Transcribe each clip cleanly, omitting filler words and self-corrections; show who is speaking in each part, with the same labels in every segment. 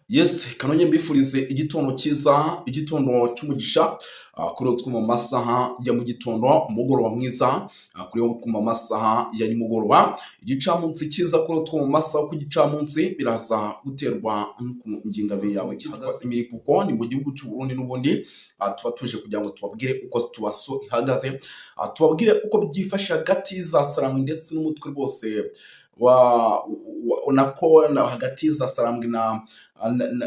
Speaker 1: Yes, kanonye mbifurize igitondo cyiza, igitondo cy'umugisha kuri twumva mu masaha ya mu gitondo, umugoroba mwiza kuri wo twumva amasaha ya nimugoroba, igicamunsi cyiza kuri twumva mu masaha ku gicamunsi. Biraza guterwa n'ukuntu ingengabihe yawe ihagaze. Imiripuko ni mu gihugu cy'u Burundi n'ubundi tuba tuje kugira ngo tubabwire uko situation ihagaze, tubabwire uko byifashe hagati za Sarambwe ndetse n'umutwe rwose wa nako na hagati za Sarambwe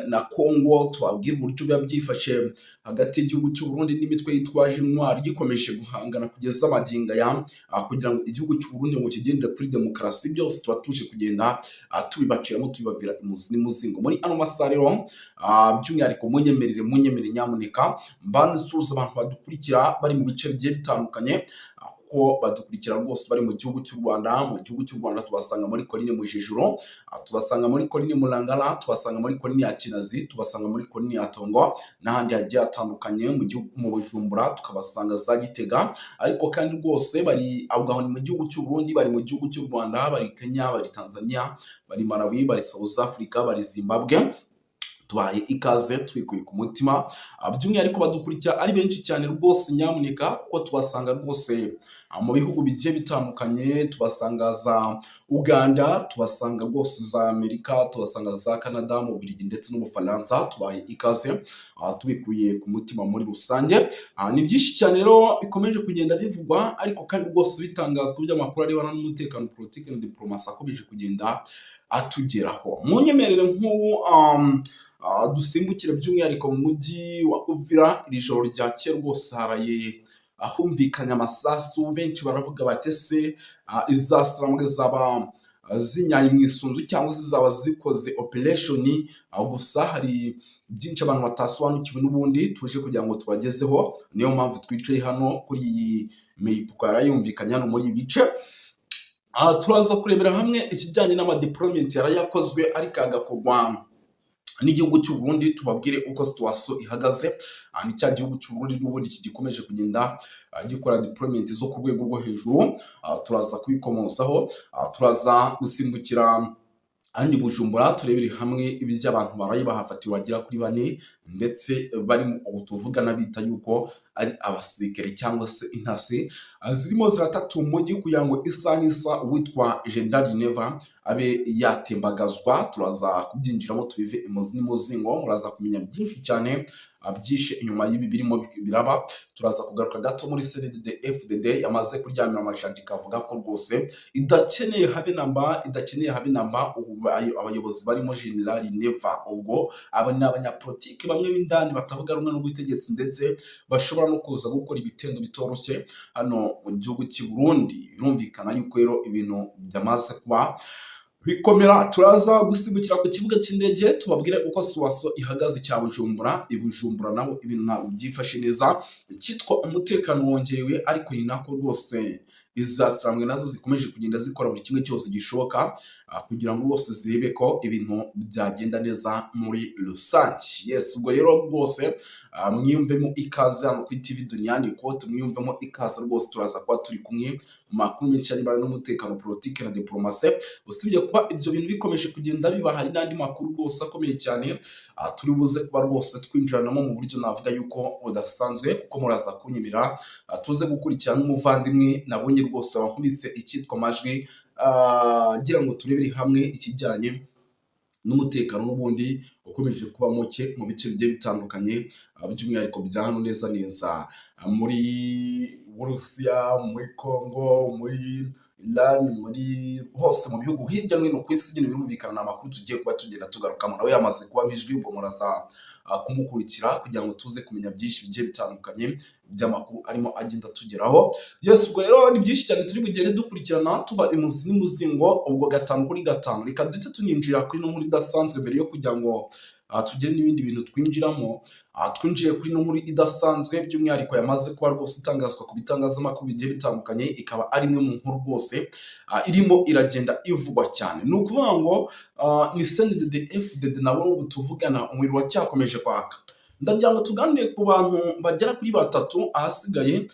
Speaker 1: na Congo, tubabwire uburyo biba byifashe hagati y'igihugu cy'u Burundi n'imitwe yitwaje intwari gikomeje guhangana kugeza amagingo aya kugira ngo igihugu cy'u Burundi ngo kigendere kuri demokarasi. Byose tuba tuje kugenda tubibaciramo, tubibavira imuzi n'umuzingo muri ano masaha. Rero by'umwihariko munyemerere, munyemerere nyamuneka mbanze nsuhuze abantu badukurikira bari mu bice bigiye bitandukanye, kuko badukurikira rwose bari mu gihugu cy'u Rwanda. Mu gihugu cy'u Rwanda tubasanga muri Colline Mujejuro, tubasanga muri Colline Murangara, tubasanga muri Colline ya Kinazi, tubasanga muri Colline ya Tongo n'ahandi hagiye hatandukanye mu gihugu, mu Bujumbura tukabasanga za Gitega. Ariko kandi rwose bari aho ngaho ni mu gihugu cy'u Burundi, bari mu gihugu cy'u Rwanda, bari Kenya, bari Tanzania, bari Malawi, bari South Africa, bari Zimbabwe. Tubaye ikaze tubikuye ku mutima. By'umwihariko badukurikira ari benshi cyane rwose, nyamuneka, kuko tubasanga rwose mu bihugu bigiye bitandukanye. Tubasanga za Uganda, tubasanga rwose za Amerika, tubasanga za Canada, mu Bubiligi ndetse n'Ubufaransa. Tubaye ikaze tubikuye ku mutima muri rusange. Ni byinshi cyane rero bikomeje kugenda bivugwa, ariko kandi rwose bitangazwa by'amakuru arebana n'umutekano, politiki na diplomasi akomeje kugenda atugeraho. Munyemerere nk'ubu dusimbukire by'umwihariko mu mujyi wa Uvira. Iri joro ryakeye rwose haraye ahumvikanye amasasu. Benshi baravuga bati: "Ese izasarambwe zaba zinyaye mu isunzu cyangwa se zaba zikoze operation?" Gusa hari byinshi abantu batasobanukiwe n'ubundi tuje kugira ngo tubagezeho. Niyo mpamvu twicaye hano kuri iyi milipuko yarayumvikanye hano muri ibi bice. Aha turaza kurebera hamwe ikijyanye n'amadeployment yarayakozwe ariko agakorwa n'igihugu cy'u Burundi, tubabwire uko situation ihagaze. Aha ni cya gihugu cy'u Burundi n'ubundi kigikomeje kugenda gikora deployment zo ku rwego rwo hejuru. Turaza kubikomozaho. Turaza gusimbukira ahandi Bujumbura, turebere hamwe iby'abantu baraye bahafatiwe bagera kuri bane, ndetse bari ubu tuvugana bita yuko ari abasirikare cyangwa se intasi zirimo ziratata umujyi kugira ngo isaha n'isa uwitwa General Neva abe yatembagazwa. Turaza kubyinjiramo tubive imuzi n'umuzingo. Muraza kumenya byinshi cyane byishe inyuma y'ibi birimo biraba. Turaza kugaruka gato muri CNDD FDD yamaze kuryamira amajanja, ikavuga ko rwose idakeneye habe namba, idakeneye habe namba ubu abayobozi barimo General Neva. Ubwo aba ni abanyapolitiki bamwe b'indani batavuga rumwe n'ubutegetsi, ndetse bashobora no kuza gukora ibitendo bitoroshye hano mu gihugu cy'i Burundi. Birumvikana yuko rero ibintu byamaze kuba bikomera. Turaza gusimbukira ku kibuga cy'indege, tubabwire uko situation ihagaze cya Bujumbura. I Bujumbura naho ibintu ntabwo byifashe neza. Icyitwa umutekano wongerewe, ariko ni nako rwose izasiramwe nazo zikomeje kugenda zikora buri kimwe cyose gishoboka kugira ngo rwose zirebe ko ibintu byagenda neza muri rusange. Yes, ubwo rero rwose mwiyumvemo ikaze hano kuri TV Duniani Kote, mwiyumvemo ikaze rwose. Turaza kuba turi kumwe mu makuru menshi arebana n'umutekano, politiki na diplomasi. Usibye kuba ibyo bintu bikomeje kugenda biba, hari n'andi makuru rwose akomeye cyane turi buze kuba rwose twinjiranamo mu buryo navuga yuko budasanzwe, kuko muraza kunyemera tuze gukurikirana n'umuvandimwe nabonye rwose wankubise icyitwa amajwi, ngira ngo turebere hamwe ikijyanye n'umutekano n'ubundi ukomeje kuba muke mu bice bigiye bitandukanye, by'umwihariko bya hano neza neza muri Burusiya, muri Congo, muri Iran, muri hose mu bihugu hirya no hino ku isi nyine. Birumvikana ni amakuru tugiye kuba tugenda tugarukamo. Nawe yamaze kuba ijwi, ubwo muraza kumukurikira kugira ngo tuze kumenya byinshi bigiye bitandukanye by'amakuru arimo agenda atugeraho. Yes, ubwo rero ni byinshi cyane turi bugende dukurikirana tuva imuzi n'umuzingo, ubwo gatanu kuri gatanu. Reka duhite tuninjira kuri ino nkuru idasanzwe mbere yo kugira ngo tugire n'ibindi bintu twinjiramo. Twinjiye kuri ino nkuru idasanzwe, by'umwihariko yamaze kuba rwose itangazwa ku bitangazamakuru bigiye bitandukanye, ikaba ari imwe mu nkuru rwose irimo iragenda ivugwa cyane. Ni ukuvuga ngo ni CNDD FDD nabo ubu tuvugana umuriro wacyakomeje kwaka. Ndagira ngo tuganire ku bantu bagera kuri batatu, ahasigaye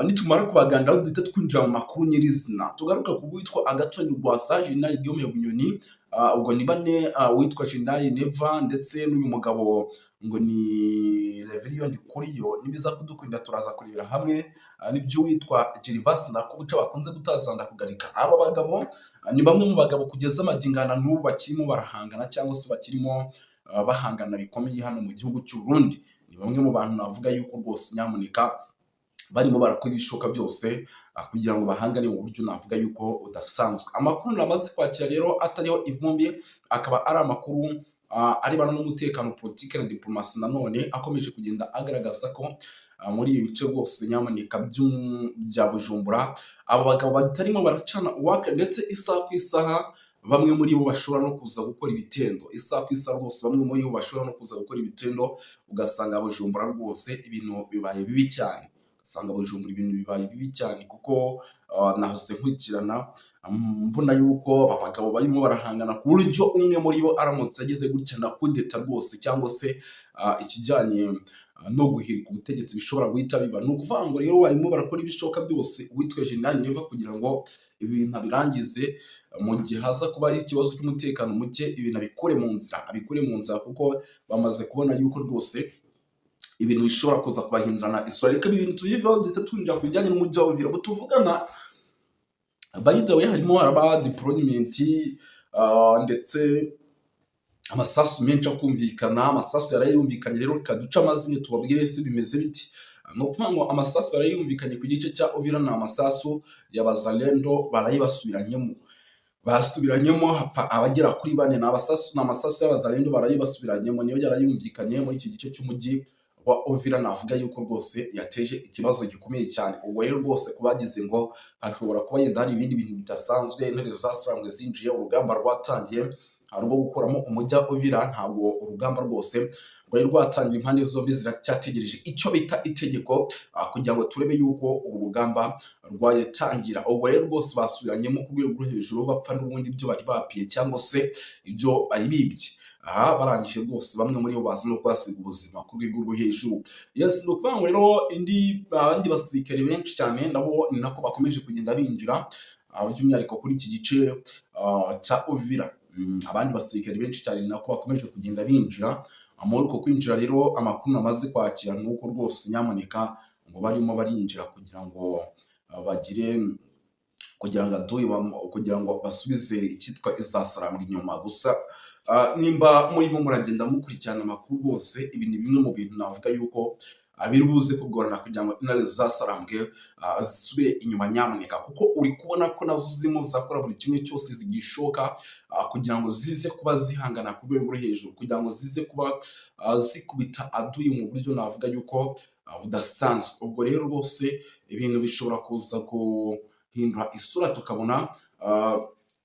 Speaker 1: nitumara kubaganiraho duhite twinjira mu makuru nyirizina. Tugaruka ku witwa Agathon Rwasa, General Guillaume Bunyoni. Ubwo ni bane, witwa Jenerali Neva ndetse n'uyu mugabo ngo ni Reverien Ndikuriyo. Nibiza kudukundira turaza kurebera hamwe n'iby'uwitwa Gervas Ndakubuca bakunze gutaza Ndakugarika. Aba bagabo ni bamwe mu bagabo kugeza magingo aya n'ubu bakirimo barahangana cyangwa se bakirimo bahangana bikomeye hano mu gihugu cy'u Burundi. Ni bamwe mu bantu navuga yuko rwose nyamuneka barimo barakora ibishoboka byose kugira ngo bahangane mu buryo navuga yuko budasanzwe. Amakuru namaze kwakira rero atariho ivumbi akaba ari amakuru arebana n'umutekano, politiki na diplomasi, nanone akomeje kugenda agaragaza ko muri ibi bice rwose nyamuneka bya Bujumbura aba bagabo batarimo baracana uwaka, ndetse isaha ku isaha bamwe muri bo bashobora no kuza gukora ibitendo. Isaha ku isaha rwose bamwe muri bo bashobora no kuza gukora ibitendo, ugasanga Bujumbura rwose ibintu bibaye bibi cyane, ugasanga Bujumbura ibintu bibaye bibi cyane, kuko nahoze nkurikirana mbona yuko abagabo barimo barahangana ku buryo umwe muri bo aramutse ageze gutya na kudeta rwose cyangwa se ikijyanye no guhirika ubutegetsi bishobora guhita biba. Ni ukuvuga ngo rero barimo barakora ibishoboka byose uwitwa Jenerali Neva kugira ngo ibi bintu abirangize. Mu gihe haza kuba ari ikibazo cy'umutekano muke, ibintu abikure mu nzira, abikure mu nzira, kuko bamaze kubona yuko rwose ibintu bishobora kuza kubahindurana isura. Reka ibi bintu tubiveho ndetse twinjira ku bijyanye n'umujyi wa Uvira. Ubu tuvugana, by the way, harimo haraba deployment ndetse amasasu menshi akumvikana. Amasasu yaraye yumvikanye rero, reka duce amazimwe tubabwire ese bimeze biti. Ni ukuvuga ngo amasasu yaraye yumvikanye ku gice cya Uvira ni amasasu ya Bazalendo barayibasubiranyemo, basubiranyemo hapfa abagera kuri bane. Ni amasasu y'Abazalendo barayibasubiranyemo, niyo yarayumvikanye muri iki gice cy'umujyi wa Uvira. Navuga yuko rwose yateje ikibazo gikomeye cyane. Ubwo rero rwose kubagize ngo hashobora kuba yenda hari ibindi bintu bidasanzwe, intare zasarambwe zinjiye, urugamba rwatangiye rwo gukuramo umujyi wa Uvira, ntabwo urugamba rwose rwari rwatangiye. Impande zombi ziracyategereje icyo bita itegeko kugira ngo turebe yuko uru rugamba rwatangira. Ubwo rero rwose basubiranyemo ku rwego rwo hejuru, bapfa n'ubundi ibyo bari bapiye cyangwa se ibyo bari bibye. Aha barangije rwose bamwe muri bo baza no kuhasiga ubuzima ku rwego rwo hejuru. Yes, ni ukuvuga ngo rero abandi basirikare benshi cyane nabo ni nako bakomeje kugenda binjira, by'umwihariko kuri iki gice cya Uvira. Abandi basirikare benshi cyane ni nako bakomeje kugenda binjira. Muri uko kwinjira rero, amakuru namaze kwakira ni uko rwose nyamuneka ngo barimo barinjira kugira ngo bagire kugira ngo aduyi kugira ngo basubize icyitwa izasarambwa inyuma. Gusa nimba murimo muragenda mukurikirana amakuru rwose, ibi ni bimwe mu bintu navuga yuko biri buze kugorana kugira ngo intare zasarambwe zisubire inyuma nyamuneka, kuko uri kubona ko nazo zirimo zirakora buri kimwe cyose zigishoka kugira ngo zize kuba zihangana ku rwego rwo hejuru, kugira ngo zize kuba zikubita aduyi mu buryo navuga yuko budasanzwe. Ubwo rero rwose ibintu bishobora kuza guhindura isura, tukabona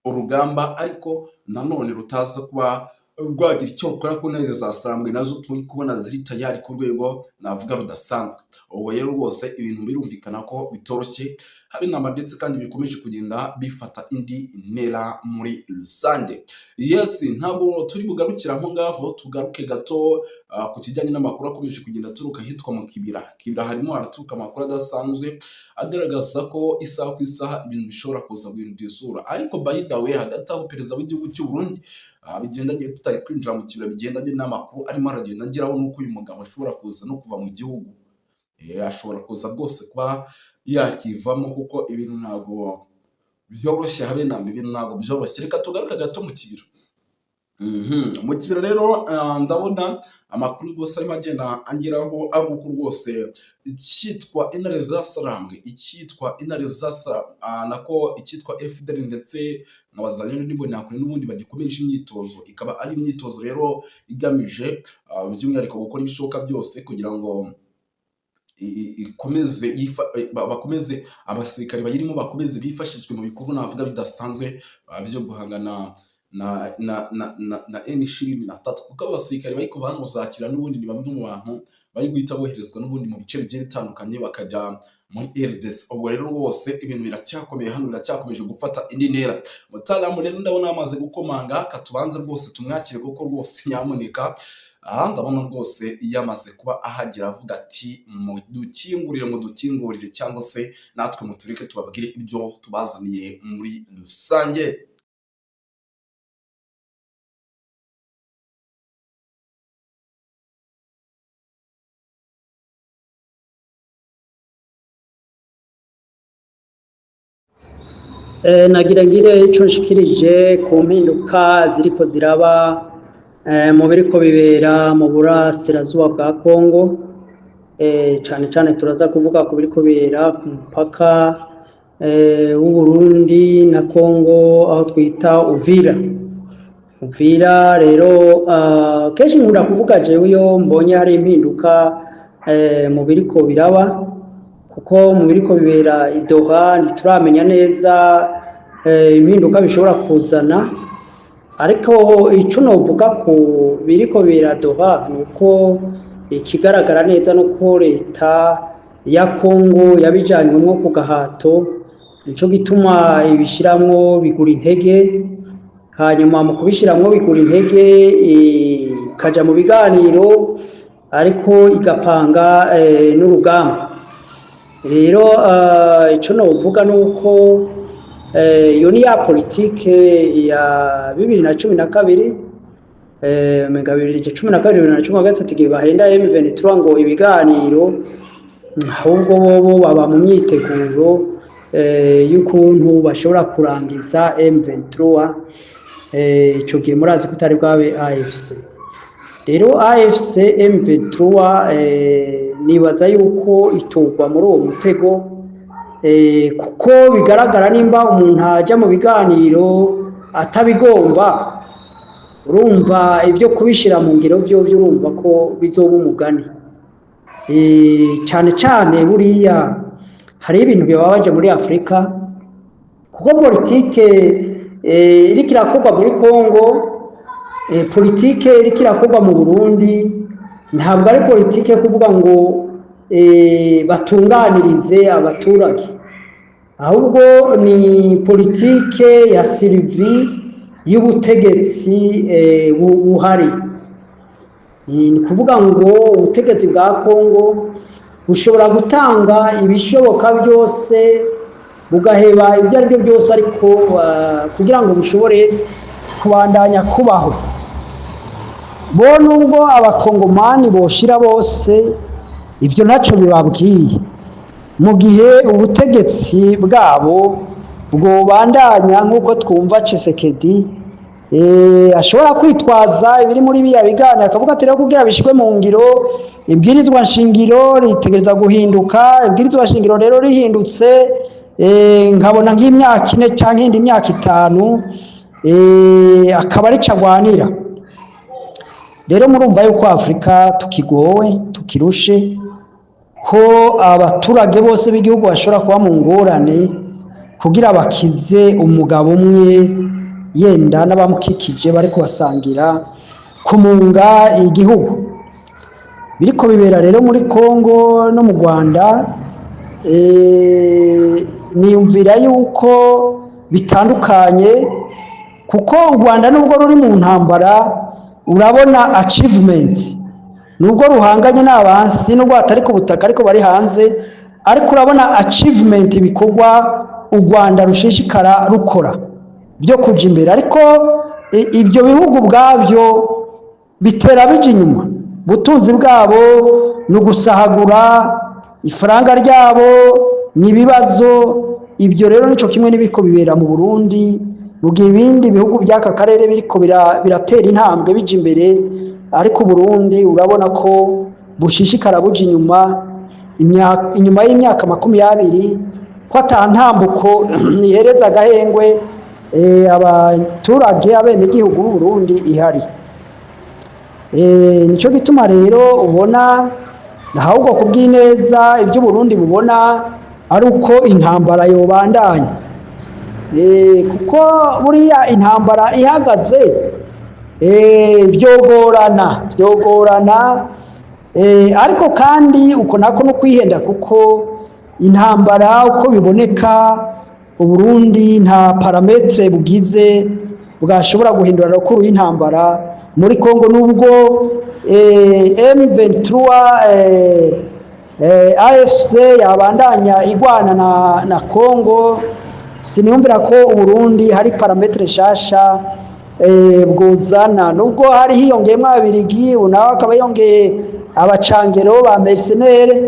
Speaker 1: urugamba ariko nanone rutaza kuba rwagira icyo rukora ku ntare za Sarambwe, nazo turi kubona ziri tayari ku rwego navuga rudasanzwe. Ubwo rero rwose ibintu birumvikana ko bitoroshye habe namba, ndetse kandi bikomeje kugenda bifata indi ntera muri rusange. Yes, ntabwo turi bugarukire aho ngaho, tugaruke gato ku kijyanye n'amakuru akomeje kugenda aturuka ahitwa mu Kibira. Kibira harimo haraturuka amakuru adasanzwe agaragaza ko isaha ku isaha ibintu bishobora kuza guhindura isura. Ariko by the way, hagati aho perezida w'igihugu cy'u Burundi, bigendanye tutari twinjira mu Kibira, bigendanye n'amakuru arimo aragenda ageraho, nuko uyu mugabo ashobora kuza no kuva mu gihugu. Ashobora kuza rwose kuba yakivamo, kuko ibintu ntabwo byoroshye habe namba, ibintu ntabwo byoroshye. Reka tugaruke gato mu Kibira. Mu Kibira rero ndabona amakuru rwose arimo agenda angeraho ari uko rwose icyitwa intare zasarambwe, icyitwa intare zasa nako icyitwa FDL ndetse na Wazalendo n'Imbonerakure n'ubundi bagikomeje imyitozo, ikaba ari imyitozo rero igamije by'umwihariko gukora ibishoboka byose kugira ngo ikomeze bakomeze abasirikare bayirimo bakomeze bifashishwe mu bikorwa navuga bidasanzwe byo guhangana na M23, kuko abo basirikare bari kuva hano za Kibira n'ubundi ni bamwe mu bantu bari guhita boherezwa n'ubundi mu bice bigiye bitandukanye bakajya muri RDC. Ubwo rero rwose ibintu biracyakomeye hano, biracyakomeje gufata indi ntera. Mutaramu rero ndabona yamaze gukomanga, katubanze rwose tumwakire, kuko rwose nyamuneka aha ndabona rwose yamaze kuba ahagera, avuga ati mudukingurire, mudukingurire, cyangwa se natwe mutureke tubabwire ibyo tubazaniye muri rusange.
Speaker 2: Nagira ngire ico nshikirije ku mpinduka ziriko ziraba mu biriko bibera mu burasirazuba bwa Kongo. Cane cane turaza kuvuga ku biriko bibera ku mupaka w'Uburundi na Kongo, aho twita Uvira. Uvira rero, kenshi nkunda kuvuga jewe iyo mbonye hari impinduka mu biriko biraba, kuko mu biriko bibera i Doha ntituramenya neza impinduka bishobora kuzana. Ariko ico novuga ku biriko bibera Doha ni uko ikigaragara neza nuko leta ya Kongo yabijanywemwo ku gahato. Nico gituma ibishiramwo bigura intege. Hanyuma mu kubishiramwo bigura intege, ikaja mu biganiro, ariko igapanga n'urugamba. Rero ico novuga nuko iyo ni ya politike ya 2012, menga 2012, 2013, igihe bahenda M23 ngo ibiganiro, ahubwo bobo baba mu myiteguro y'ukuntu bashobora kurangiza M23. Ico gihe murazi ko utari bwabe AFC. Rero AFC M23, nibaza yuko itogwa muri uwo mutego, kuko bigaragara nimba umuntu aja mu biganiro atabigomba, urumva ibyo kubishira mu ngiro byo urumva ko bizoba umugani. Cane cane buriya hari ibintu bibabaje muri Afrika, kuko politike iriko irakorwa muri Kongo, politike iriko irakorwa mu Burundi, ntabwo ari politike kuvuga ngo batunganirize abaturage, ahubwo ni politike ya survie y'ubutegetsi buhari. Ni kuvuga ngo ubutegetsi bwa Kongo bushobora gutanga ibishoboka byose, bugaheba ibyo ari byo byose, ariko kugira ngo bushobore kubandanya kubaho. Bo nubwo abakongomani boshira bose, ibyo ntacyo bibabwiye mu gihe ubutegetsi bwabo bwobandanya, nk'uko twumva Tshisekedi ashobora kwitwaza ibiri muri biriya biganiro, akavuga ati: "Rero kugira bishyirwe mu ngiro, ibwirizwa nshingiro ritegereza guhinduka. Ibwirizwa nshingiro rero rihindutse, nkabona nk'imyaka 4 cyangwa indi myaka 5, akaba arico agwanira." Rero murumva yuko Afurika tukigowe, tukirushe, ko abaturage bose b'igihugu bashobora kuba mu ngorane kugira bakize umugabo umwe, yenda n'abamukikije bari kubasangira kumunga igihugu. Biriko bibera rero muri Kongo no mu Rwanda, niyumvira yuko bitandukanye, kuko u Rwanda nubwo ruri mu ntambara, urabona achievement, nubwo ruhanganye n'abansi, nubwo batari ku butaka ariko bari hanze, ariko urabona achievement, ibikorwa u Rwanda rushishikara rukora byo kuja imbere. Ariko ibyo bihugu ubwabyo bitera bija inyuma. Ubutunzi bwabo ni ugusahagura, ifaranga ryabo ni ibibazo. Ibyo rero nico kimwe n'ibiko bibera mu Burundi, mu gihe ibindi bihugu by'aka karere biriko biratera intambwe bija imbere, ariko Burundi urabona ko bushishikara buja inyuma. Inyuma y'imyaka 20, ko ata ntambuko ihereza agahengwe abaturage, abenegihugu b'u Burundi ihari. Nico gituma rero ubona ahubwo kubw'ineza ibyo Burundi bubona ari uko intambara yobandanya, kuko buriya intambara ihagaze, byogorana, byogorana. Ariko kandi uko nako no kwihenda, kuko intambara uko biboneka, Uburundi nta paramètre bugize bwashobora guhindura rukuru y'intambara muri Kongo, nubwo M23, AFC yabandanya igwana na Kongo. Siniyumvira ko Uburundi hari paramètre shasha bwuzana, nubwo hari hiyongeyemo Ababirigi, ubu nawe akaba yongeye abacangero ba mercenaires.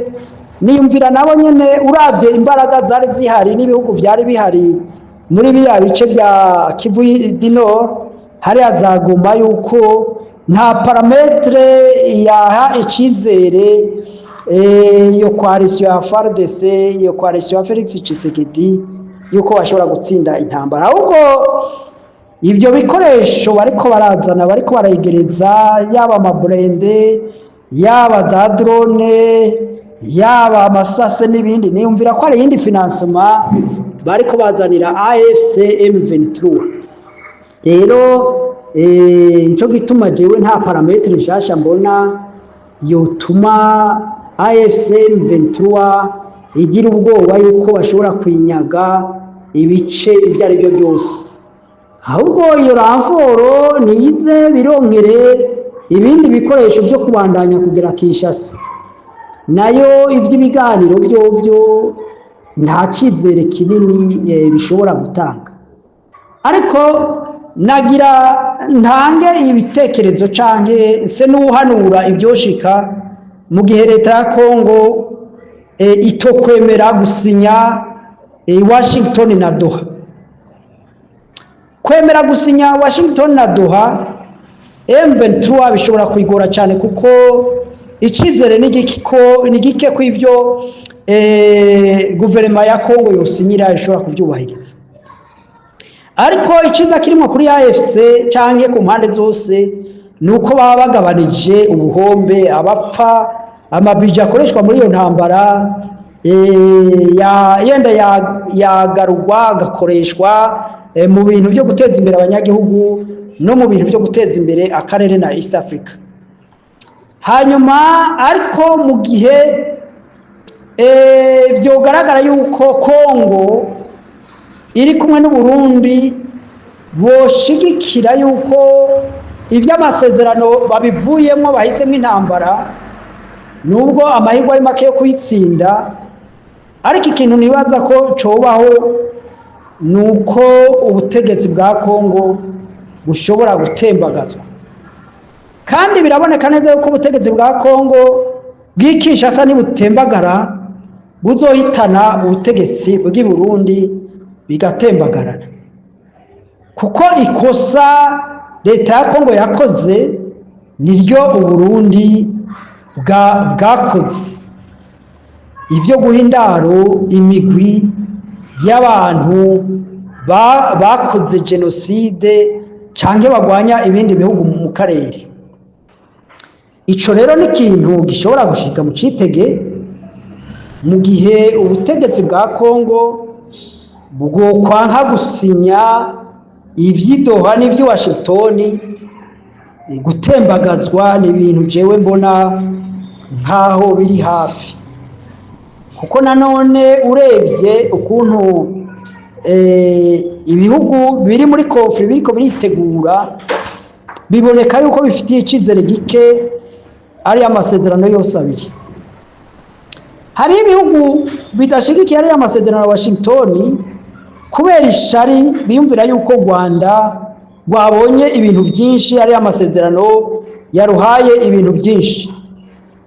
Speaker 2: Niyumvira nabo nyene, uravye imbaraga zari zihari n'ibihugu vyari bihari. Muri biriya bice bya Kivu du Nord, hariya za Goma, yuko nta paramètre yaha icizere iyo coalition ya FARDC, iyo coalition ya Felix Tshisekedi, yuko bashobora gutsinda intambara. Ahubwo ibyo bikoresho bariko barazana, bariko barayegereza, yaba ama blindés, yaba za drone, yaba amasase n'ibindi, niyumvira ko hari iyindi financement bariko bazanira AFC M23. Rero nico gituma jewe nta paramètre nshasha mbona yotuma AFC M23 igira ubwoba yuko bashobora kwinyaga ibice ibyo ari byo byose. Ahubwo iyo renfort niyize bironkere ibindi bikoresho byo kubandanya kugera Kinshasa. Nayo iby'ibiganiro byo nta cyizere kinini bishobora gutanga. Ariko nagira ntange ibitekerezo canke se n'uhanura ibyoshika mu gihe leta ya Kongo itokwemera gusinya Washington na Doha. Kwemera gusinya Washington na Doha, M23 bishobora kwigora cyane, kuko icizere ni gike ko ivyo guverinoma ya Kongo yosinyira ishobora kubyubahiriza. Ariko iciza kirimo kuri AFC canke ku mpande zose ni uko baba bagabanije ubuhombe, abapfa, ama budget akoreshwa muri iyo ntambara yenda yagarurwa agakoreshwa mu bintu byo guteza imbere abanyagihugu no mu bintu byo guteza imbere akarere na East Africa. Hanyuma ariko mu gihe byogaragara yuko Kongo iri kumwe n'Uburundi boshigikira yuko iby'amasezerano babivuyemo, bahisemo intambara, nubwo amahirwe ari make yo kuyitsinda, ariko ikintu nibaza ko cobaho ni uko ubutegetsi bwa Kongo bushobora gutembagazwa. Kandi biraboneka neza yuko ubutegetsi bwa Kongo bw'i Kinshasa nibutembagara, buzohitana ubutegetsi bw'i Burundi bigatembagarana, kuko ikosa leta ya Kongo yakoze niryo Uburundi bwakoze, ibyo guha indaro imigwi y'abantu bakoze jenoside canke bagwanya ibindi bihugu mu karere. Ico rero ni ikintu gishobora gushika mu citege mu gihe ubutegetsi bwa Kongo bwokwanka gusinya ivy'i Doha n'ivy'i Washington. Gutembagazwa ni ibintu jewe mbona nkaho biri hafi, kuko nanone urebye ukuntu ibihugu biri muri conflit biriko biritegura, biboneka yuko bifitiye icizere gike ari amasezerano yose abiri. Hari ibihugu bidashigikiye ariya amasezerano ya Washington kubera ishari, biyumvira yuko Rwanda rwabonye ibintu byinshi, ariya amasezerano yaruhaye ibintu byinshi.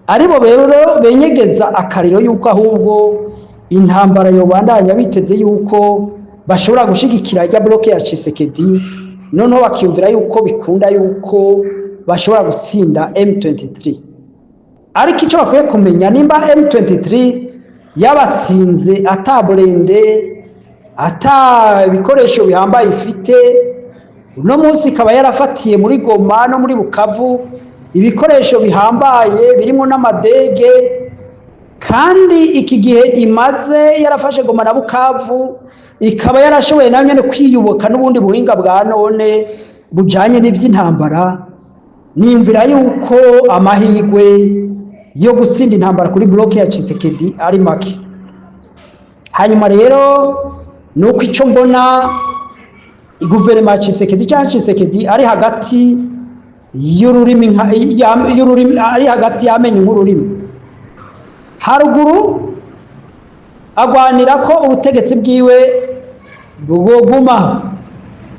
Speaker 2: Aribo rero benyegeza akariro yuko ahubwo intambara yobandanya, biteze yuko bashobora gushigikira rya bloc ya Tshisekedi, noneho bakiyumvira yuko bikunda yuko bashobora gutsinda M23. Ariko icyo bakwiye kumenya, nimba M23 yabatsinze ata blindé, ata ibikoresho bihambaye ifite, uno munsi ikaba yarafatiye muri Goma no muri Bukavu ibikoresho bihambaye birimo n'amadege, kandi iki gihe imaze yarafashe Goma na Bukavu ikaba yarashoboye nayo nyene kwiyubaka n'ubundi buhinga bwa none bujanye n'ivy'intambara, nimvira yuko amahirwe yo gutsinda intambara kuri bloc ya Tshisekedi ari make. Hanyuma rero nuko ico mbona, guverinoma ya Tshisekedi cyangwa Tshisekedi ari hagati y'ururimi y'ururimi, ari hagati y'amenyo nk'ururimi. Haruguru agwanira ko ubutegetsi bwiwe bwogumaho,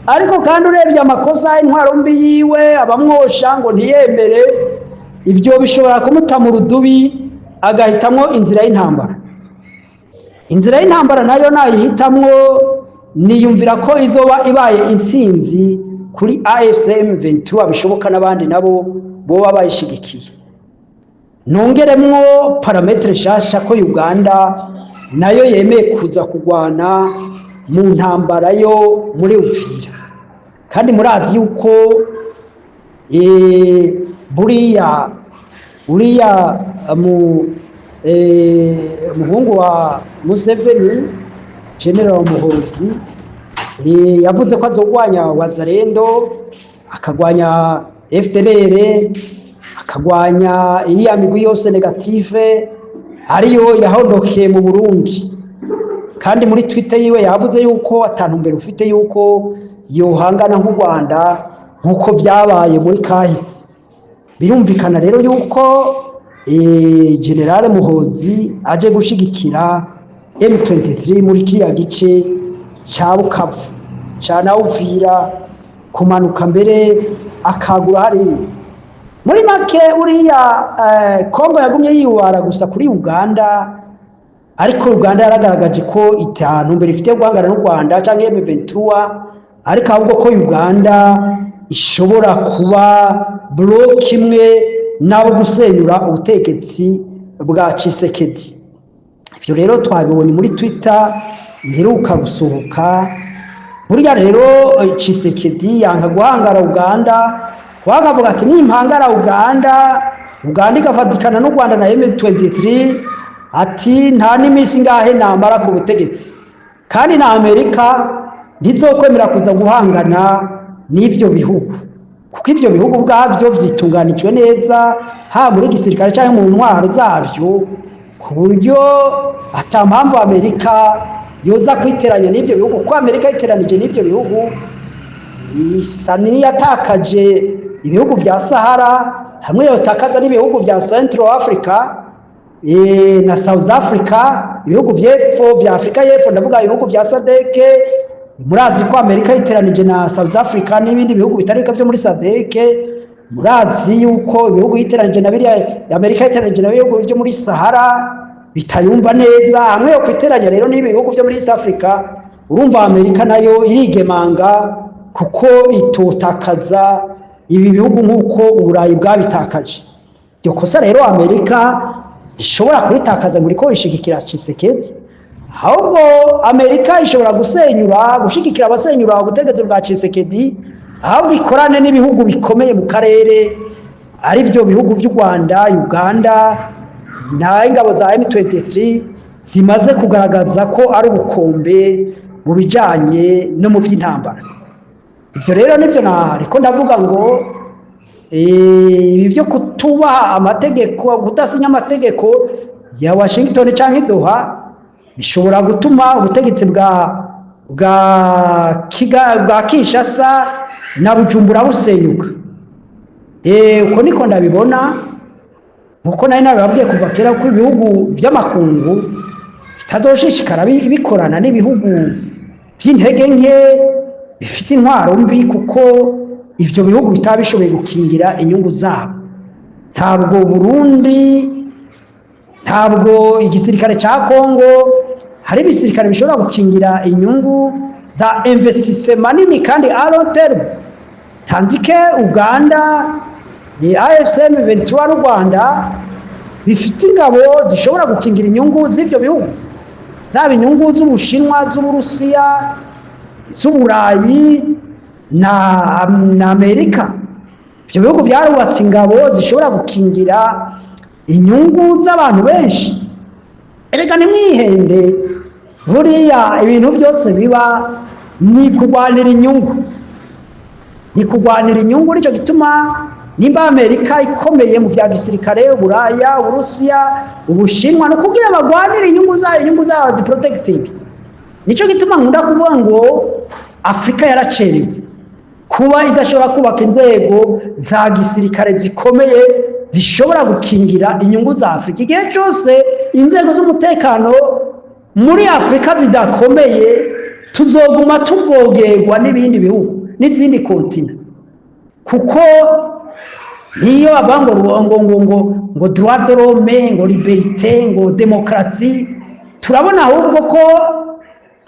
Speaker 2: ariko kandi urebye amakosa, intwaro mbi yiwe, abamwosha ngo ntiyemere, ibyo bishobora kumuta mu rudubi agahitamwo inzira y'intambara. Inzira y'intambara nayo nayihitamwo, Niyumvira ko izoba ibaye intsinzi kuri AFC M23, bishoboka n'abandi nabo boba bayishigikiye. Nongeremwo paramètre nshasha ko Uganda nayo yemeye kuza kugwana mu ntambara yo muri Uvira. Kandi murazi yuko buriya uriya mu muhungu wa Museveni, General Muhozi, yavuze ko azogwanya Wazalendo, akagwanya FDLR, akagwanya iriya migwi yose négative ariyo yahondokeye mu Burundi. Kandi muri Twitter yiwe yavuze yuko atantumbero ufite yuko yohangana nk'u Rwanda nk'uko vyabaye muri kahise. Birumvikana rero yuko General Muhozi aje gushigikira M23 muri kiriya gice ca Bukavu, ca na Uvira, kumanuka mbere akagura hariya. Muri make, uriya Kongo yagumye yiwara gusa kuri Uganda, ariko Uganda yaragaragaje ko itantumbero ifite yo guhangana n'u Rwanda canke M23, ariko ahubwo ko Uganda ishobora kuba bloc imwe nabo gusenyura ubutegetsi bwa Tshisekedi. Ivyo rero twabibonye muri Twitter iheruka gusohoka. Burya rero Tshisekedi yanka guhangara Uganda, wakavuga ati: "Nimpangara Uganda, Uganda igafatikana n'u Rwanda na M23," ati: "Nta n'iminsi ngahe namara ku butegetsi." Kandi na Amerika ntizokwemera kuza guhangana n'ivyo bihugu, kuko ivyo bihugu ubwavyo vyitunganijwe neza, haba muri gisirikare canke mu ntwaro zavyo, ku buryo ata mpamvu Amerika yoza kwiteranya n'ivyo bihugu, kuko Amerika yiteranije n'ivyo bihugu isa n'iyatakaje ibihugu bya Sahara, hamwe yotakaza n'ibihugu bya Central Africa na South Africa, ibihugu by'epfo bya Afrika y'Epfo, ndavuga ibihugu bya SADC. Murazi ko Amerika yiteranije na South Africa n'ibindi bihugu bitari byo muri SADC. Murazi yuko ibihugu yiteranije na biriya, Amerika yiteranije na bihugu byo muri Sahara bitayumva neza. Hamwe yo kwiteranya rero n'ibi bihugu byo muri East Africa, urumva Amerika nayo irigemanga, kuko itotakaza ibi bihugu nk'uko Uburayi bwabitakaje. Iryo kosa rero Amerika ishobora kuritakaza ngo iriko ishigikira Tshisekedi. Ahubwo Amerika ishobora gusenyura, gushigikira abasenyura ubutegetsi bwa Tshisekedi, ahubwo ikorane n'ibihugu bikomeye mu karere, ari byo bihugu by'u Rwanda, Uganda na ingabo za M23 zimaze kugaragaza ko ari ubukombe mu bijanye no mu by'intambara. Ibyo rero nibyo nariko ndavuga ngo ibi byo kutubaha amategeko, kudasinya amategeko ya Washington canke Doha, bishobora gutuma ubutegetsi bwa Kinshasa na Bujumbura busenyuka. Uko niko ndabibona, nkuko nari nabibabwiye kuva kera ko ibihugu by'amakungu bitazoshishikara bikorana n'ibihugu by'intege nke bifite intwaro mbi, kuko ivyo bihugu bitaba bishoboye gukingira inyungu zabo. Ntabwo Burundi, ntabwo igisirikare ca Kongo, hari ibisirikare bishobora gukingira inyungu za investissement manini kandi à long terme, tandis que Uganda, AFC M23 n'u Rwanda bifite ingabo zishobora gukingira inyungu z'ivyo bihugu, zaba inyungu z'Ubushinwa, z'Uburusiya, z'Uburayi na Amerika. Ibyo bihugu byarubatse ingabo zishobora gukingira inyungu z'abantu benshi. Erega ntimwihende, buriya ibintu byose biba ni kurwanira inyungu, ni kurwanira inyungu. Nicyo gituma nimba Amerika ikomeye mu bya gisirikare, Uburaya, Uburusiya, Ubushinwa, ni ukugira bagwanire inyungu zayo, inyungu zabo zi protecting. Nicyo gituma nkunda kuvuga ngo Afurika yaracerewe kuba idashobora kubaka inzego za gisirikare zikomeye zishobora gukingira inyungu za Afurika. Igihe cyose inzego z'umutekano muri Afurika zidakomeye, tuzoguma tuvogerwa n'ibindi bihugu n'izindi continent, kuko niyo bavuga ngo droit de l'homme, ngo liberté, ngo démocratie, turabona ahubwo ko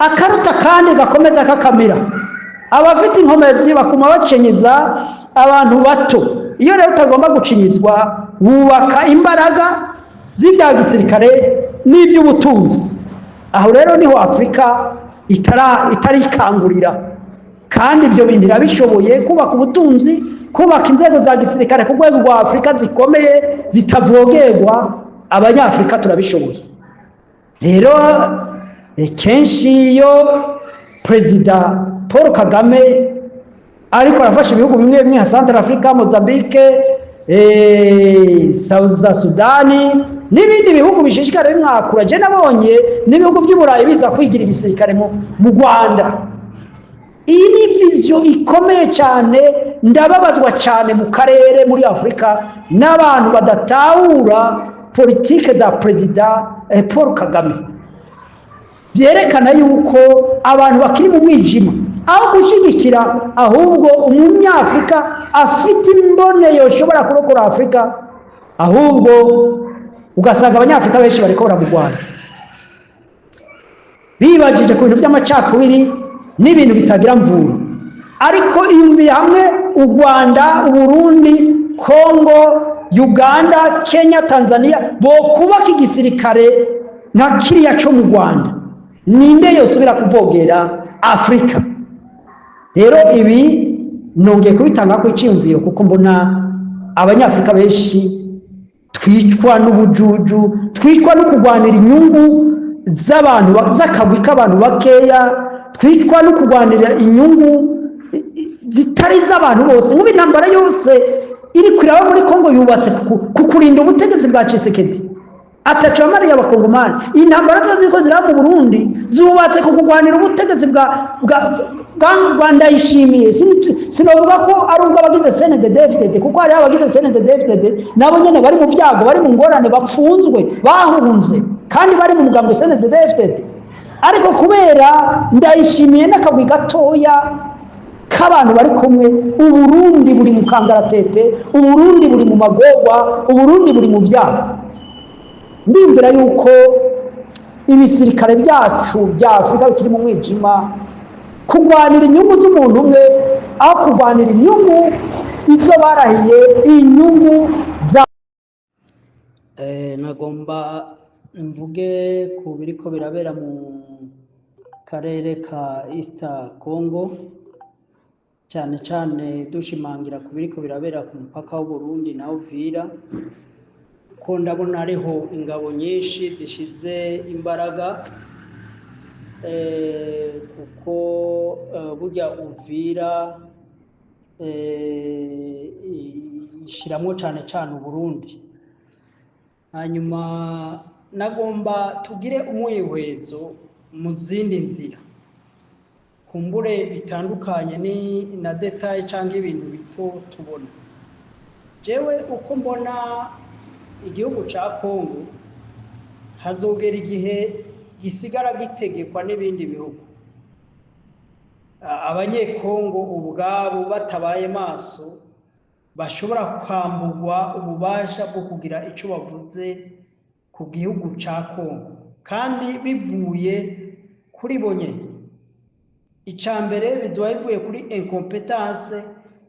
Speaker 2: Akaruta kandi gakomeza kakamira. Abafite inkomezi bakuma bacinyiza abantu bato. Iyo rero utagomba gucinyizwa, wubaka imbaraga z'ibya gisirikare n'iby'ubutunzi. Aho rero niho Afurika itarikangurira, kandi ibyo bintu irabishoboye: kubaka ubutunzi, kubaka inzego za gisirikare ku rwego rwa Afurika zikomeye, zitavogerwa. Abanyafurika turabishoboye. Rero kenshi iyo Perezida Paul Kagame ariko arafasha ibihugu bimwe bimwe nka Central Africa, Mozambique, South Sudani n'ibindi bihugu bishishikara bimwakura, je nabonye n'ibihugu by'i Burayi biza kwigira igisirikare mu Rwanda. Iyi ni vision ikomeye cyane. Ndababazwa cyane mu karere, muri Afurika, n'abantu badatahura politike za Perezida Paul Kagame. Byerekana yuko abantu bakiri mu mwijima, aho gushyigikira ahubwo umunyafurika afite imbone yoshobora kurokora Afurika, ahubwo ugasanga Abanyafurika benshi bariko baramurwanya, bibajije ku bintu by'amacakubiri n'ibintu bitagira mvura. Ariko iyumvire hamwe u Rwanda, Uburundi, Kongo, Uganda, Kenya, Tanzania bokubaka igisirikare nka kiriya cyo mu Rwanda, ninde yosubira kuvogera Afurika? Rero ibi nongeye kubitanga ko icyiyumviro, kuko mbona Abanyafurika benshi twicwa n'ubujuju, twicwa no kurwanira inyungu z'abantu, z'akagwi k'abantu bakeya, twicwa no kurwanira inyungu zitari iz'abantu bose. Nk'ubu intambara yose iri kuraba muri Kongo yubatse ku kurinda ubutegetsi bwa Tshisekedi, ataco yamariye Abakongomani. Intambara zose ziriko ziraba mu Burundi zubatse ku kurwanira ubutegetsi bwa Ndayishimiye. Sinovuga ko ari ubwo abagize CNDD-FDD, kuko hariho abagize CNDD-FDD nabo nyene bari mu byago, bari mu ngorane, bapfunzwe, bahunze, kandi bari mu mugambwe CNDD-FDD. Ariko kubera Ndayishimiye n'akagwi gatoya k'abantu bari kumwe, Uburundi buri mu kangaratete, Uburundi buri mu magorwa, Uburundi buri mu byago. Ndiyumvira yuko ibisirikare byacu bya Afurika bikiri mu mwijima, kurwanira inyungu z'umuntu umwe aho kurwanira inyungu izo barahiye, inyungu za Nagomba mvuge ku biriko birabera mu karere ka East Congo, cyane cyane dushimangira ku biriko birabera ku mupaka w'Uburundi na Uvira, ko ndabona hariho ingabo nyinshi zishize imbaraga, kuko burya Uvira ishiramwo cyane cyane Uburundi. Hanyuma nagomba tugire umwihwezo mu zindi nzira, kumbure bitandukanye ni na détails cyangwa ibintu bito tubona. Jewe uko mbona igihugu ca Kongo, hazogera igihe gisigara gitegekwa n'ibindi bihugu. Abanyekongo ubwabo batabaye maso, bashobora kwambugwa ububasha bwo kugira ico bavuze ku gihugu ca Kongo, kandi bivuye kuri bo nyene. Ica mbere, bizoba bivuye kuri incompétence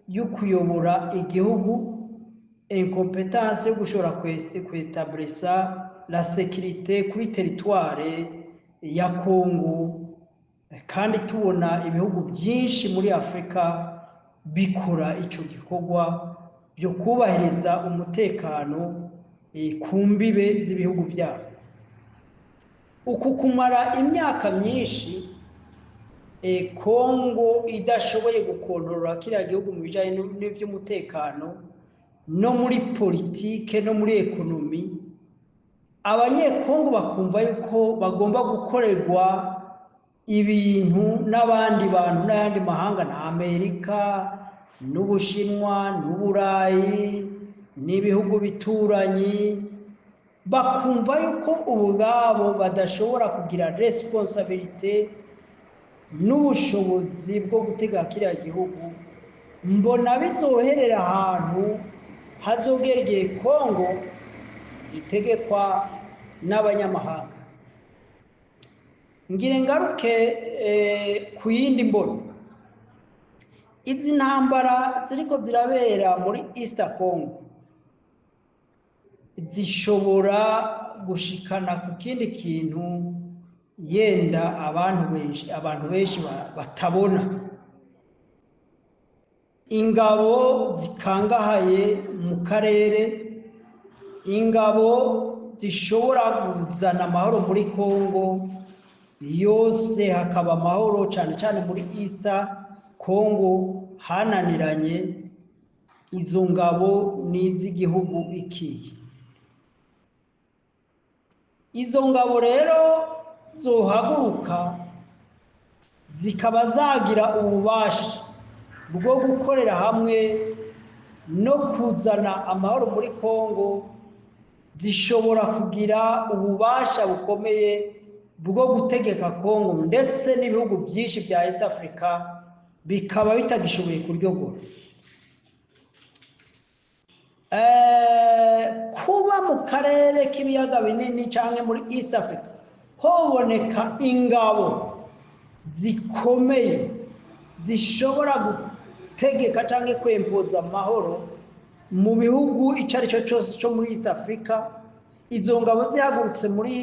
Speaker 2: yo kuyobora igihugu, incompétence yo gushobora kwetablisa la sécurité kuri territoire ya Kongo, kandi tubona ibihugu byinshi muri Afurika bikora ico gikorwa byo kubahiriza umutekano ku mbibe z'ibihugu byabo. Uku kumara imyaka myinshi Kongo idashoboye gukontorora kiriya gihugu mu bijyanye n'iby'umutekano, no muri politike, no muri économie, Abanyekongo bakumva yuko bagomba gukorerwa ibintu n'abandi bantu n'ayandi mahanga, na Amerika n'Ubushinwa n'Uburayi n'ibihugu bituranyi, bakumva yuko ubwabo badashobora kugira responsabilité n'ubushobozi bwo gutega kiriya gihugu. Mbona bizoherera ahantu hazogera igihe Kongo itegekwa n'abanyamahanga. Ngire ngaruke ku yindi mbono. Izi ntambara ziriko zirabera muri East Congo zishobora gushikana ku kindi kintu yenda abantu benshi batabona. Ingabo zikangahaye mu karere, ingabo zishobora kuzana amahoro muri Congo yose, hakaba amahoro cyane cyane muri East Congo hananiranye. Izo ngabo ni iz'igihugu ikihe? Izo ngabo rero zohaguruka zikaba zagira ububasha bwo gukorera hamwe no kuzana amahoro muri Congo, zishobora kugira ububasha bukomeye bwo gutegeka Congo, ndetse n'ibihugu byinshi bya East Africa bikaba bitagishoboye kuryogora. Kuba mu karere k'ibiyaga binini cyangwa muri East Africa hoboneka ingabo zikomeye zishobora gutegeka cyangwa kwempoza amahoro mu bihugu icyo ari cyo cyose cyo muri East Africa, izo ngabo zihagurutse muri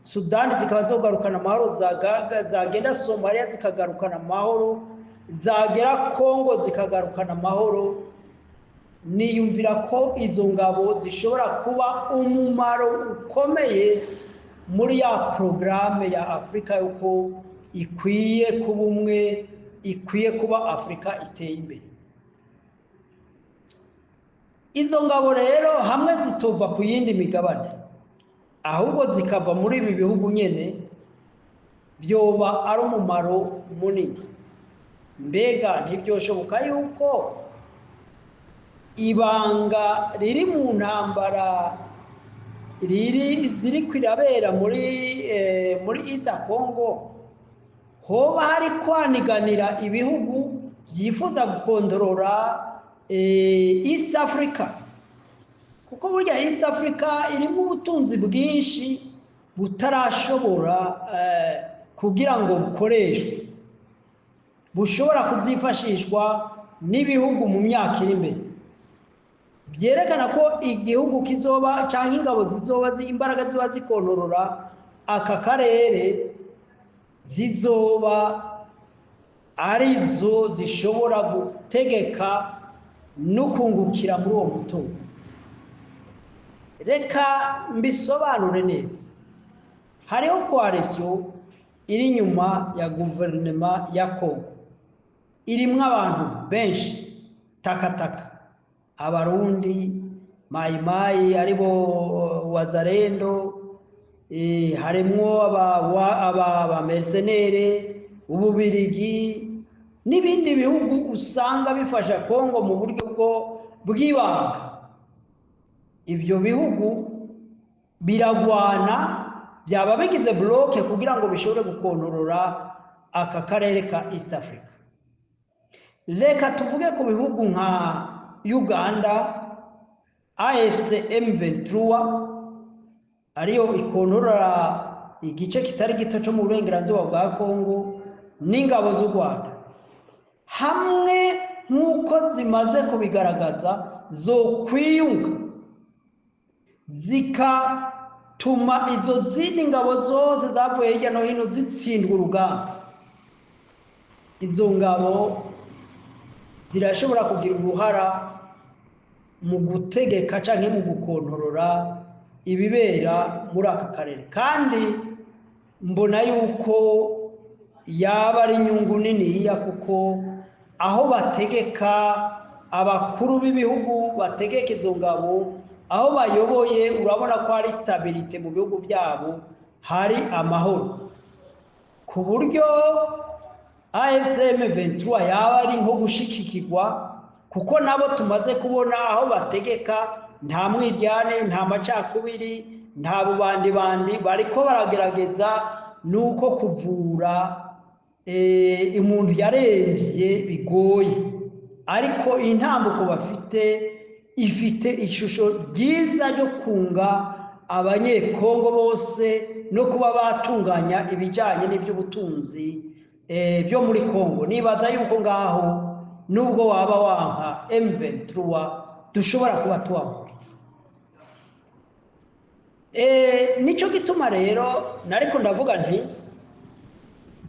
Speaker 2: Sudani zikaba zogarukana amahoro, zagenda Somalia zikagarukana amahoro, zagera Congo zikagarukana amahoro, niyumvira ko izo ngabo zishobora kuba umumaro ukomeye muri ya porogaramu ya Afurika yuko ikwiye kuba umwe, ikwiye kuba Afurika iteye imbere. Izo ngabo rero hamwe zitova ku yindi migabane, ahubwo zikava muri ibi bihugu nyine, byoba ari umumaro munini. Mbega ntibyoshoboka yuko ibanga riri mu ntambara riri ziri kwirabera muri East Congo hoba hari kwaniganira ibihugu byifuza gukontorora East Africa? Kuko burya East Africa irimo ubutunzi bwinshi butarashobora kugira ngo bukoreshwe, bushobora kuzifashishwa n'ibihugu mu myaka iri imbere. Byerekana ko igihugu kizoba cyangwa ingabo zizoba imbaraga ziba zikontorora aka karere zizoba arizo zishobora gutegeka no kungukira muri uwo mutungo. Reka mbisobanure neza. Hariho coalition iri inyuma ya guverinoma ya Congo, irimwo abantu benshi takataka: Abarundi, Mayimayi aribo Wazalendo, harimwo aba mercenaires, Ububirigi n'ibindi bihugu usanga bifasha Kongo mu buryo bwo bw'ibanga. Ibyo bihugu biragwana, byaba bigize bloc kugira ngo bishobore gukontorora aka karere ka East Africa. Reka tuvuge ku bihugu nka Uganda, AFC M23 ariyo ikontorora igice kitari gito cyo mu burengerazuba bwa Kongo, n'ingabo z'u Rwanda. Hamwe nk'uko zimaze kubigaragaza, zo kwiyunga zikatuma izo zindi ngabo zose zavuye hirya no hino zitsindwa urugamba, izo ngabo zirashobora kugira uruhara mu gutegeka cyangwa mu gukontorora ibibera muri aka karere. Kandi mbona yuko yaba ari inyungu niniya, kuko aho bategeka, abakuru b'ibihugu bategeka izo ngabo, aho bayoboye, urabona ko hari stabilité mu bihugu byabo, hari amahoro, ku buryo AFC M23 yaba ari nko gushikikirwa, kuko nabo tumaze kubona aho bategeka nta mwiryane, nta macakubiri, nta bubandibandi. Bariko baragerageza nuko kuvura umuntu yaremvye bigoye, ariko intambuko bafite ifite ishusho ryiza ryo kunga. Abanyekongo bose no kuba batunganya ibijyanye n'iby'ubutunzi byo muri Kongo. Nibaza yuko ngaho nubwo waba wanka M23 dushobora kuba tuhahuriza. Nico gituma rero nariko ndavuga nti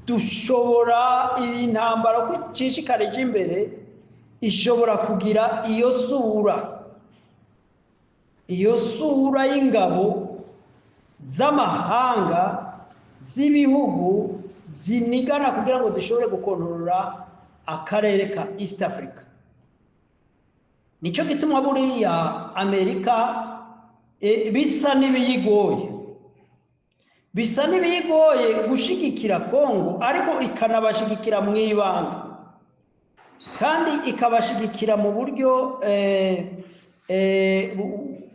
Speaker 2: dushobora iyi ntambara ko icishikara ije imbere ishobora kugira iyo sura y'ingabo z'amahanga, z'ibihugu zinigana kugira ngo zishobore gukontorora akarere ka East Africa. Nico gituma buriya Amerika bisa n'ibiyigoye gushigikira Kongo, ariko ikanabashigikira mu ibanga kandi ikabashigikira mu buryo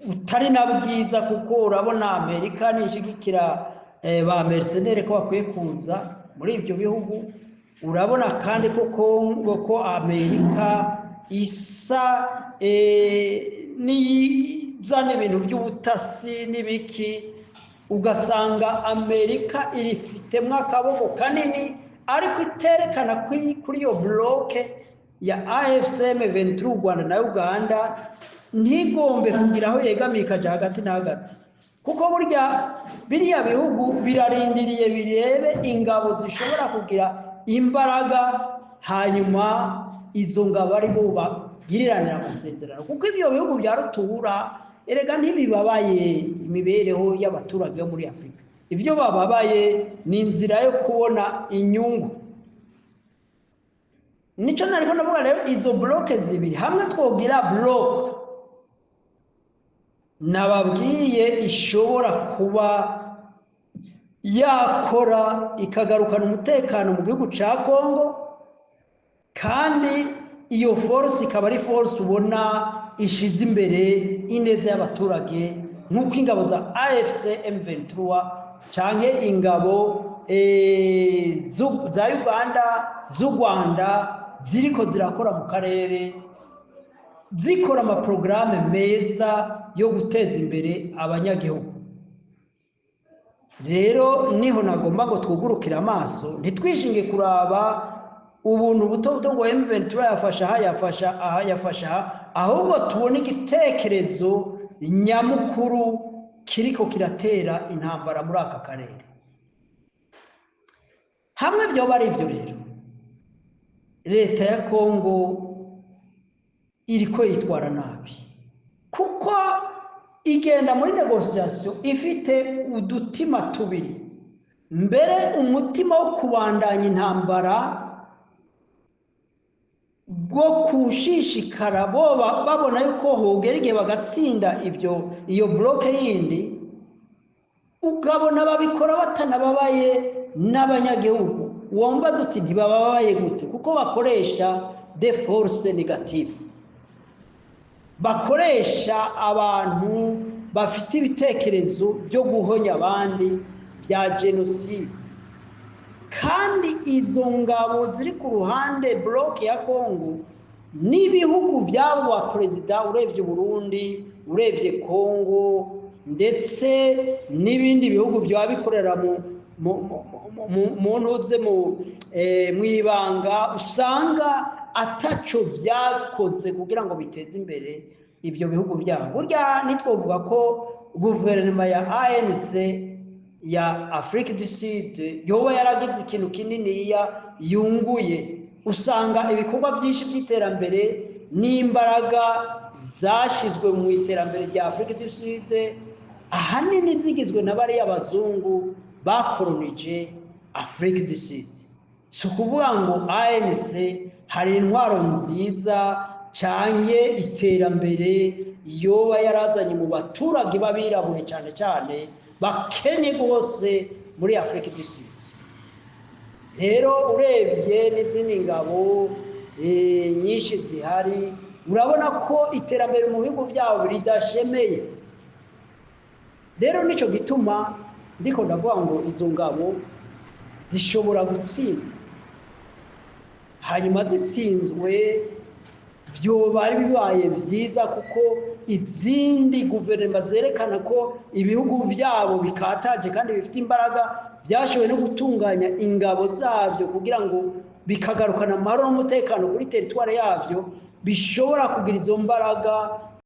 Speaker 2: butari na bwiza, kuko urabona Amerika nishigikira ba mercenaires ko bakwiye kuza muri ibyo bihugu. Urabona kandi ko Kongo, ko Amerika isa n'izana ibintu by'ubutasi n'ibiki, ugasanga Amerika irifitemo akaboko kanini, ariko iterekana kuri iyo bloc ya AFC M23, Rwanda na Uganda, ntigombe kugira aho yegamiye, ikaja hagati na hagati, kuko burya biriya bihugu birarindiriye birebe ingabo zishobora kugira imbaraga, hanyuma izo ngabo ari bo bagiriranira amasezerano, kuko ibyo bihugu bya rutura erega ntibibabaye imibereho y'abaturage bo muri Afurika. Ibyo bababaye ni inzira yo kubona inyungu. Nico nariko ndavuga rero, izo blocs zibiri hamwe twogira bloc nababwiye ishobora kuba yakora ikagarukana umutekano mu gihugu ca Kongo, kandi iyo force ikaba ari force ubona ishize imbere ineza y'abaturage, nk'uko ingabo za AFC M23 canke ingabo za Uganda, z'u Rwanda ziriko zirakora mu karere, zikora amaporogaramu meza yo guteza imbere abanyagihugu. Rero niho nagomba ngo twugurukire amaso, ntitwishinge kuraba ubuntu buto buto ngo M23 yafasha aha, yafasha aha, yafasha aha, ahubwo tubone igitekerezo nyamukuru kiriko kiratera intambara muri aka karere. Hamwe vyoba ari ibyo rero, leta ya Kongo iriko yitwara nabi, kuko igenda muri négociation ifite udutima tubiri. Mbere umutima wo kubandanya intambara bwo kushishikara boba babona yuko hogera igihe bagatsinda ibyo iyo bloc yindi, ukabona babikora batanababaye n'abanyagihugu. Wombaza uti ntibababaye gute? Kuko bakoresha de force négative, bakoresha abantu bafite ibitekerezo byo guhonya abandi bya jenoside. Kandi izo ngabo ziri ku ruhande bloc ya Kongo n'ibihugu by'abo ba perezida, urebye Burundi, urebye Kongo, ndetse n'ibindi bihugu byaba bikorera mu ntuze mu ibanga, usanga ataco byakoze kugira ngo biteze imbere ibyo bihugu byabo. Burya ntitwovuga ko guverinoma ya ANC ya Afrique du Sud yoba yaragize ikintu kininiya yunguye. Usanga ibikorwa byinshi by'iterambere n'imbaraga zashyizwe mu iterambere rya Afrique du Sud ahanini zigizwe na bariya bazungu bakoronije Afrique du Sud. Si ukuvuga ngo ANC hari intwaro nziza canke iterambere yoba yarazanye mu baturage b'abirabure, cyane cyane bakenye rwose muri Afrique du Sud. Rero urebye n'izindi ngabo nyinshi zihari, urabona ko iterambere mu bihugu byabo ridashemeye. Rero nico gituma ndiko ndavuga ngo izo ngabo zishobora gutsinda, hanyuma zitsinzwe Vyoba ari bibaye vyiza, kuko izindi guverinoma zerekana ko ibihugu vyabo bikataje kandi bifite imbaraga, byashoboye no gutunganya ingabo zabyo kugira ngo bikagarukana amahoro n'umutekano kuri territoire yabyo, bishobora kugira izo mbaraga.